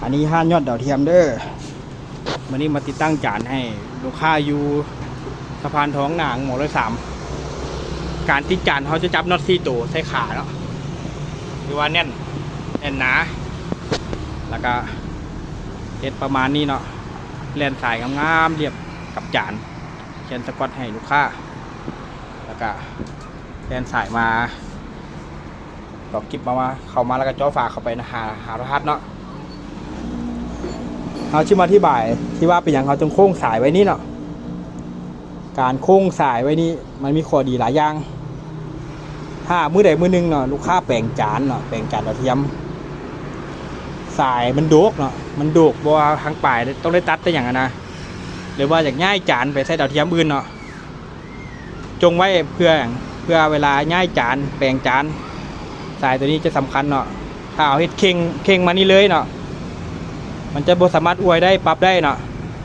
ອັນນີ້ຮ້ານຍອດດາວທຽມເດີ້. ມື້ນີ້ມາຕິດຕັ້ງຈານໃຫ້ລູກຄ້າຢູ່ສະພານທອງ ໜ້າໂຮງໝໍຮ້ອຍສາມ. ການຕິດຈານເຮົາຈະຈັບນັອດສີ່ໂຕໃສ່ຂາເນາະ ຖືວ່າແໜ້ນ ແໜ້ນໜາ ແລ້ວກະເຮັດປະມານນີ້ເນາະ. ແລ່ນສາຍງາມໆ ລຽບກັບຈານ ຂຽນສະກອດໃຫ້ລູກຄ້າ ແລ້ວກະແລ່ນສາຍມາ ຕອກກິບມາ ມາ ເຂົ້າມາແລ້ວກໍເຈາະຝາເຂົ້າໄປນະ ຫາ ຫາໂທລະທັດເນາະ. ເຮົາຊິມາອະທິບາຍທີ່ວ່າເປັນຫຍັງເຮົາຈຶ່ງໂຄ້ງສາຍໄວ້ນີ້ເນາະ. ການໂຄ້ງສາຍໄວ້ນີ້ມັນມີຂໍ້ດີຫຼາຍຢ່າງ. ຖ້າມື້ໃດມື້ໜຶ່ງເນາະ ລູກຄ້າແປງຈານເນາະ ແປງຈານດາວທຽມ ສາຍມັນໂດກເນາະ ມັນໂດກ ບໍ່ວ່າທາງປາຍຕ້ອງໄດ້ຕັດໄດ້ຫຍັງຫັ້ນນະ ຫຼືວ່າຢາກຍ້າຍຈານໄປໃສ່ດາວທຽມອື່ນເນາະ ຈົ່ງໄວ້ເພື່ອຫຍັງ? ເພື່ອເວລາຍ້າຍຈານ ແປງຈານ ສາຍໂຕນີ້ຈະສຳຄັນເນາະ. ຖ້າເຮົາເຮັດເຄັ່ງ ເຄັ່ງມານີ້ເລີຍເນາະ ມັນຈະບໍ່ສາມາດອວຍໄດ້ ປັບໄດ້ເນາະ.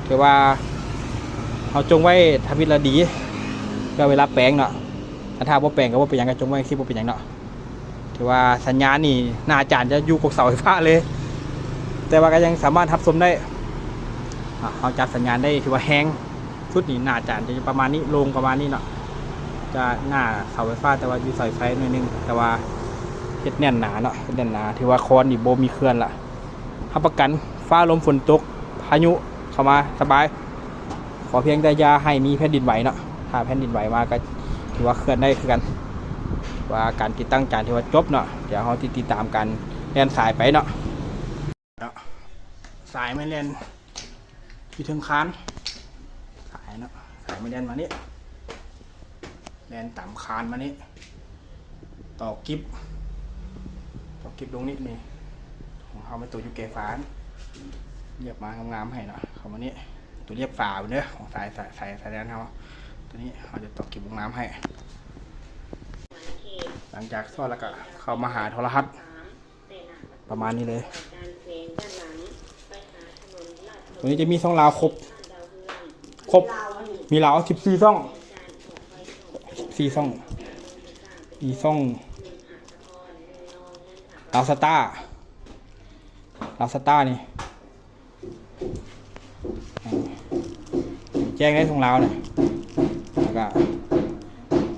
ຖືວ່າເຮົາຈົ່ງໄວ້ທຳອິດລະດີ ເພື່ອເວລາແປງເນາະ. ແຕ່ຖ້າບໍ່ແປງກໍບໍ່ເປັນຫຍັງ ກໍຈົ່ງໄວ້ຈັ່ງຊີ້ ບໍ່ເປັນຫຍັງເນາະ. ຖືວ່າສັນຍານນີ້ໜ້າຈານຈະຢູ່ກົກເສົາໄຟຟ້າເລີຍ ແຕ່ວ່າກໍຍັງສາມາດຮັບຊົມໄດ້. ອາ ເຮົາຈັບສັນຍານໄດ້ຖືວ່າແຮງສຸດນີ້ ໜ້າຈານຈະຢູ່ປະມານນີ້ ໂລ່ງປະມານນີ້ເນາະ ຈະໜ້າເສົາໄຟຟ້າ ແຕ່ວ່າຢູ່ສາຍໄຟໜ້ອຍໜຶ່ງ ແຕ່ວ່າເຮັດແໜ້ນໜາເນາະ ເຮັດແໜ້ນໜາ. ຖືວ່າຄອນນີ້ບໍ່ມີເຄື່ອນລະ ຮັບປະກັນຟ້າລົມຝົນຕົກ ພາຍຸເຂົ້າມາສະບາຍ. ຂໍພຽງແຕ່ຢ່າໃຫ້ມີແຜ່ນດິນໄຫວເນາະ ຖ້າແຜ່ນດິນໄຫວມາກໍຖືວ່າເຄື່ອນໄດ້ຄືກັນ. ວ່າການຕິດຕັ້ງຈານຖືວ່າຈົບເນາະ. ດຽວເຮົາຕິດ ຕິດຕາມການແລ່ນສາຍໄປເນາະ. ເນາະ ສາຍມັນແລ່ນຢູ່ເທິງຄານ ສາຍເນາະ ສາຍມັນແລ່ນມານີ້ ແລ່ນຕາມຄານມານີ້ ຕອກກິບ ຕອກກິບລົງນີ້ ນີ້ ຂອງເຮົາແມ່ນຕົວຢູ່ແກຝາ ລຽບມາງາມໆໃຫ້ເນາະ. ເຂົ້າມານີ້ ຕົວລຽບຝາເດີ ຂອງສາຍ ສາຍ ສາຍ ສາຍແລນເຮົາ ຕົວນີ້ເຮົາຈະຕອກກິບງາມໃຫ້. ຫຼັງຈາກສອດແລ້ວກໍເຂົ້າມາຫາໂທລະທັດ ປະມານນີ້ເລີຍ. ຕົວນີ້ຈະມີຊ່ອງລາວຄົບ ຄົບ ມີລາວສິບສີ່ຊ່ອງ ສິບສີ່ຊ່ອງ ມີຊ່ອງລາວສະຕາ ລາວສະຕານີ້ ແຈ້ງໄດ້ຊ່ອງລາວນີ້ ແລ້ວກະ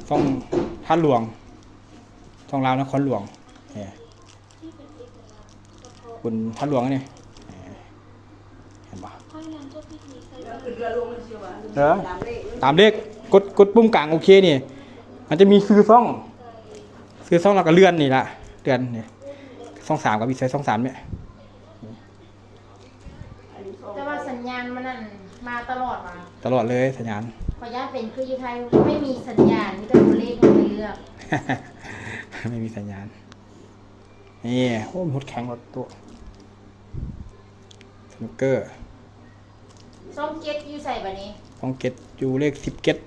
ຊ່ອງທາດຫຼວງ ຊ່ອງລາວນະຄອນຫຼວງ ເອີ ເປັນທາດຫຼວງນີ້ ເອີ ເຫັນບໍ່? ເອີ ຕາມເລກ ກົດ ກົດປຸ່ມກາງໂອເຄນີ້ ມັນຈະມີຊື່ຊ່ອງ ຊື່ຊ່ອງແລ້ວກໍເລື່ອນນີ້ລະ ເລື່ອນນີ້ ຊ່ອງສາມກໍມີໃສ່ຊ່ອງສາມນີ້. ແຕ່ວ່າສັນຍານມັນນັ້ນມາຕະຫຼອດຫວາ? ຕະຫຼອດເລີຍສັນຍານ. ຂ້ອຍຢ້ານເປັນຄືຢູ່ໄທ ບໍ່ມີສັນຍານ ມີແຕ່ຕົວເລກໃຫ້ເລືອກ ບໍ່ມີສັນຍານ. ນີ້ ໂອ້ ມີຫົດແຂງລົດຕູ້ ສະນຸກເກີ ຊ່ອງເຈັດຢູ່ໃສບາດນີ້? ຊ່ອງເຈັດຢູ່ເລກສິບເຈັດ.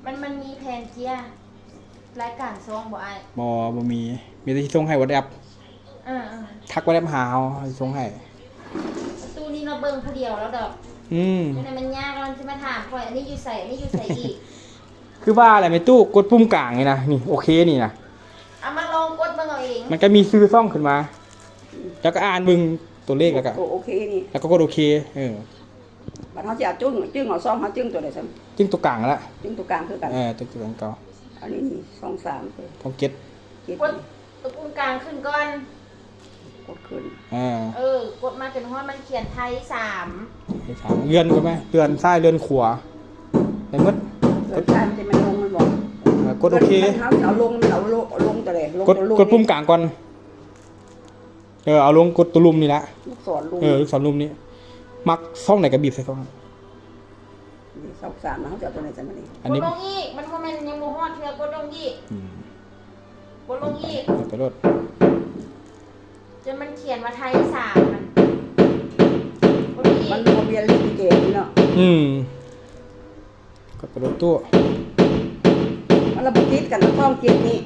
ມັນ ມັນມີແຜ່ນເຈ້ຍລາຍການຊ່ອງບໍ່ອ້າຍ? ບໍ່ ບໍ່ມີ ມີແຕ່ຊິສົ່ງໃຫ້ WhatsApp. ເອີໆ ທັກ WhatsApp ຫາເຮົາ ເຮົາຊິສົ່ງໃຫ້. ຕູ້ນີ້ມາເບິ່ງຜູ້ດຽວແລ້ວດອກ. ອືມ ຈັ່ງໃດມັນຍາກ ແລ້ວມັນຊິມາຖາມຂ້ອຍ ອັນນີ້ຢູ່ໃສ ອັນນີ້ຢູ່ໃສອີກ? ຄືວ່າແຫຼະແມ່ຕູ້ ກົດປຸ່ມກາງນີ້ນະ ນີ້ໂອເຄນີ້ນະ ເອົາມາລອງກົດເບິ່ງເອົາເອງ ມັນກໍມີຊື່ຊ່ອງຂຶ້ນມາ ເຈົ້າກໍອ່ານເບິ່ງຕົວເລກ ແລ້ວກໍ ໂອເຄນີ້ ແລ້ວກໍກົດໂອເຄ. ເອີ ບັດເຮົາຊິເອົາຈຶ່ງ ຈຶ່ງເອົາຊ່ອງ ເຮົາຈຶ່ງຕົວໃດຊັ້ນ? ຈຶ່ງຕົວກາງຫັ້ນລະ ຈຶ່ງຕົວກາງຄືກັນ. ເອີ ຈຶ່ງຕົວກາງເກົ່າ. ອັນນີ້ຊ່ອງສາມ ຊ່ອງເຈັດ ເຈັດ ກົດຕົວປຸ່ມກາງຂຶ້ນກ່ອນ. ກົດຂຶ້ນ ເອີ ເອີ ກົດມາຈົນຮອດມັນຂຽນໄທສາມ ໄທສາມ ເລື່ອນກໍໄປ ເລື່ອນຊ້າຍເລື່ອນຂວາໄດ້ໝົດ. ເລື່ອນຊ້າຍມັນຈະແມ່ນລົງ ແມ່ນບໍ່? ເອີ ກົດໂອເຄ ເຮົາເອົາລົງ ເອົາລົງ ເອົາລົງຕົວໃດ? ກົດ ກົດປຸ່ມກາງກ່ອນ. ເອີ ເອົາລົງ ກົດຕົວລຸ່ມນີ້ລະ ລູກສອນລຸ່ມ. ເອີ ລູກສອນລຸ່ມນີ້ ມັກຊ່ອງໃດກໍບີບໃສ່ຊ່ອງນັ້ນ. ນີ້ຊ່ອງສາມນະ ເຮົາຈະເອົາຕົວໃດໃສ່ມານີ້? ອັນນີ້ ກົດລົງອີກ ມັນບໍ່ແມ່ນຍັງບໍ່ຮອດເທື່ອ ກົດລົງອີກ. ອືມ ກົດລົງອີກ ກົດໄປໂລດ ຈົນມັນຂຽນວ່າໄທສາມຫັ້ນ ກົດລົງອີກ. ມັນບໍ່ມີອັນເລັກເກມເນາະ. ອືມ ກໍໄປໂລດຕູ້ ມັນລະບໍ່ຕິດກັນກັບຊ່ອງເຈັດນີ້.